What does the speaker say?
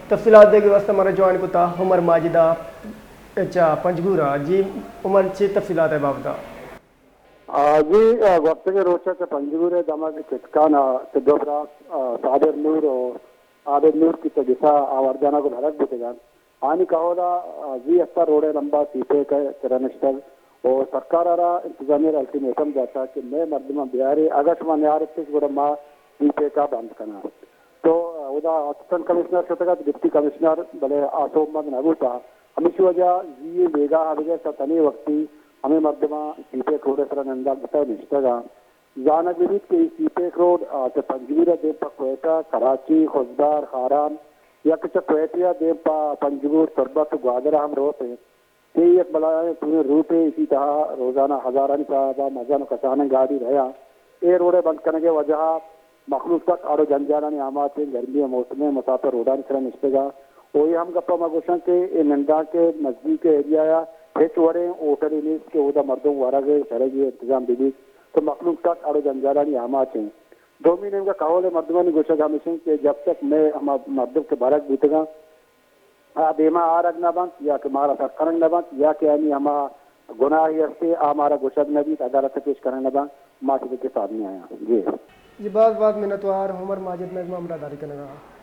تفصیلات دیگ ءِ واستہ مارا جوائن کتا عمر ماجد ءَ چہ پنجگور ءَ۔ جی عمر، چے تفصیلات ءِ بابت ءَ؟ آ، جی، آ، گوستگیں روچ ءَ چہ پنجگور ءِ دمگ چٹکان ءَ چہ دو براس، آ، صابر نور ءُ عابد نور کہ چہ گسا آوارجان ءَ گوں لڑگ بوتگ اَنت، آنی کہول ءَ، آ، زی ہپت ءَ روڈ ءِ لمب ءَ سی پیک ءِ کرا نشتگ ءُ سرکار ءَ را انتظامیہ ءَ را الٹیمیٹم داتگ کہ مئے مردماں بیارے، اگاں شما نیارتش گڑا ما سی پیک ءَ بند کناں۔ تو اودا اسسٹنٹ کمشنر شتگ ات، ڈپٹی کمشنر، بلے آ سوبمند نہ بوتا۔ ہمیشی وجہ زی ءِ بیگاہ ءَ بگیش تا تنی وقتی ہمے مردماں سی پیک روڈ ءِ سرا ننداک بوتا نشتگ ءَ۔ زانگ بہ بیت کہ اے سی پیک روڈ، آ، چہ پنجگور ءَ دیم پہ کوئٹہ، کراچی، خضدار، خاران یا کہ چہ کوئٹہ ءَ دیم پہ پنجگور، تربت ءُ گوادر ءَ ہم روت انت۔ اے یک بلاہیں پوریں روٹے، ایشی تہا روزانہ ہزارانی حساب ءَ مزن ءُ کسانیں گاڑی رہاں۔ اے روڈ ءِ بند کنگ ءِ وجہ ءَ مخلوق سک اڑ ءُ جنجالانی آماچ انت۔ گرمی ءِ موسم ءَ مسافر روڈانی سرا نشتگ ءَ۔ ءُ اے ہم گپ ءَ ما گوشاں کہ اے نندانک ءِ نزیک ءِ ایریا ءَ ہچ وڑیں ہوٹلے نیست کہ اودا مردم ورگ ءِ شرگی ءِ انتظام بہ بیت، تو مخلوق سک اڑ ءُ جنجالانی آماچ انت۔ دومی نیمگ ءَ کہول ءِ مردمانی گوشگ ہمیش انت کہ جب تک مئے ہما مردم کہ برگ بوتگ انت، آ دیما آرگ نہ بنت یا کہ مارا سر کنگ نہ بنت یا کہ آنی ہما گناہے ہستے آ مارا گوشگ نہ بیت، عدالت ءَ پیش کنگ نہ بنت، ما چہ دگہ ساہ نیایاں۔ جی۔ جی، باز باز منتوار عمر ماجد، مئے گوما ہمراہداری کنگ ءَ۔